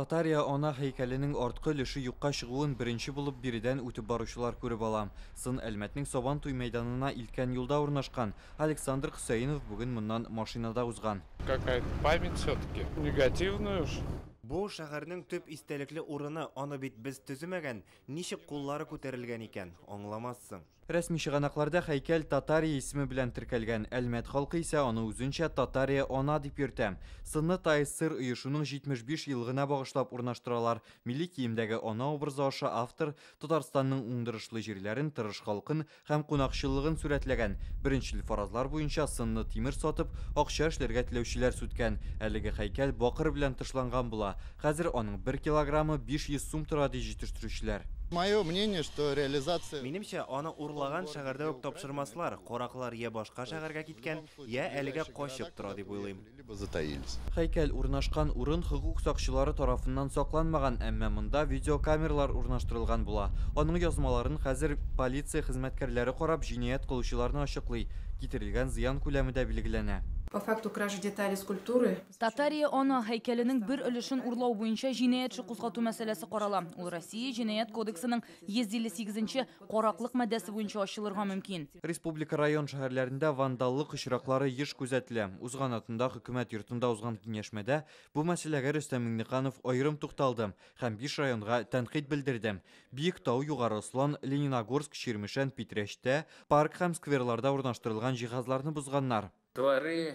Татария ана һәйкәленең арткы өлеше юкка чыгуын беренче булып биредән үтеп баручылар күреп ала. Сын Әлмәтнең Сабан туй мәйданына илткән юлда урнашкан. Александр Хөсәенов бүген моннан машинада узган. Какая-то память все-таки. Негативная уж. Бу шәһәрнең төп истәлекле урыны, аны бит без төземәгән, ничек куллары күтәрелгән икән, аңламассың. Рәсми чыганакларда һәйкәл Татария исеме белән теркәлгән. Әлмәт халкы исә аны үзенчә Татария ана дип йөртә. Сынны ТАССР оешуның 75 еллыгына багышлап урнаштыралар. Милли киемдәге ана образы аша автор Татарстанның уңдырышлы җирләрен, тырыш халкын һәм кунакчыллыгын сурәтләгән. Беренчел фаразлар буенча сынны тимер сатып, акча эшләргә теләүчеләр сүткән. Әлеге һәйкәл бакыр белән тышланган була. Хәзер аның 1 килограммы 500 сум тора, ди җитештерүчеләр. Мое мнение, что реализация... Минемчә, аны урлаган шәһәрдә үк тапшырмаслар. Караклар я башка шәһәргә киткән, я әлегә качып тора дип уйлыйм. Либо затаились. Һәйкәл урнашкан урын хокук сакчылары тарафыннан сакланмаган, әмма монда видеокамералар урнаштырылган була. Аның язмаларын хәзер полиция хезмәткәрләре карап, җинаять кылучыларны ачыклый. Китерелгән зыян күләме дә билгеләнә. По факту кражи деталей скульптуры. Татария ана һәйкәленең бер өлешен урлау буенча җинаять эше кузгату мәсьәләсе карала. Ул Россия җинаять кодексының 158-нче караклык маддәсе буенча ачылырга мөмкин. Республика район шәһәрләрендә вандаллык очраклары еш күзәтелә. Узган атында хөкүмәт йортында узган киңәшмәдә бу мәсьәләгә Рөстәм Миңнеханов аерым тукталды һәм 5 районга тәнкыйть белдерде. Биектау, Югары Ослан, Лениногорск, Чирмешән, Питрәчтә парк һәм скверларда урнаштырылган җиһазларны бозганнар. Дворы,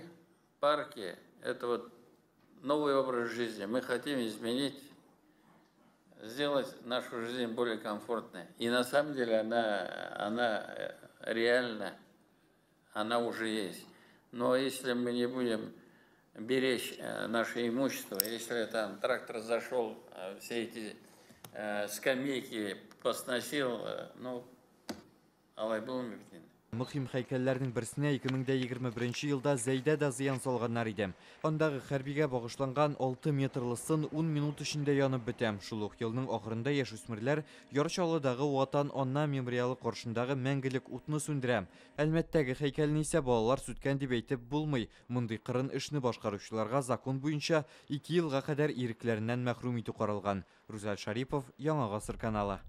парки – это вот новый образ жизни. Мы хотим изменить, сделать нашу жизнь более комфортной. И на самом деле она реальна, она уже есть. Но если мы не будем беречь наше имущество, если там трактор зашел, все эти скамейки посносил, ну, алай булмый бит инде. Мөһим һәйкәлләрнең берсенә 2021 елда Зәйдә дә зыян салганнар иде. Андагы хәрбигә багышланган 6 метрлы сын 10 минут эчендә янып бетә. Шул ук елның ахырында яшүсмерләр Яр Чаллыдагы Ватан Ана мемориалы каршындагы мәңгелек утны сүндерә. Әлмәттәге һәйкәлне исә балалар сүткән дип әйтеп булмый. Мондый кырын эшне башкаручыларга закон буенча 2 елга кадәр ирекләреннән мәхрүм итү каралган. Рузаль Шарипов, Яңа Гасыр каналы.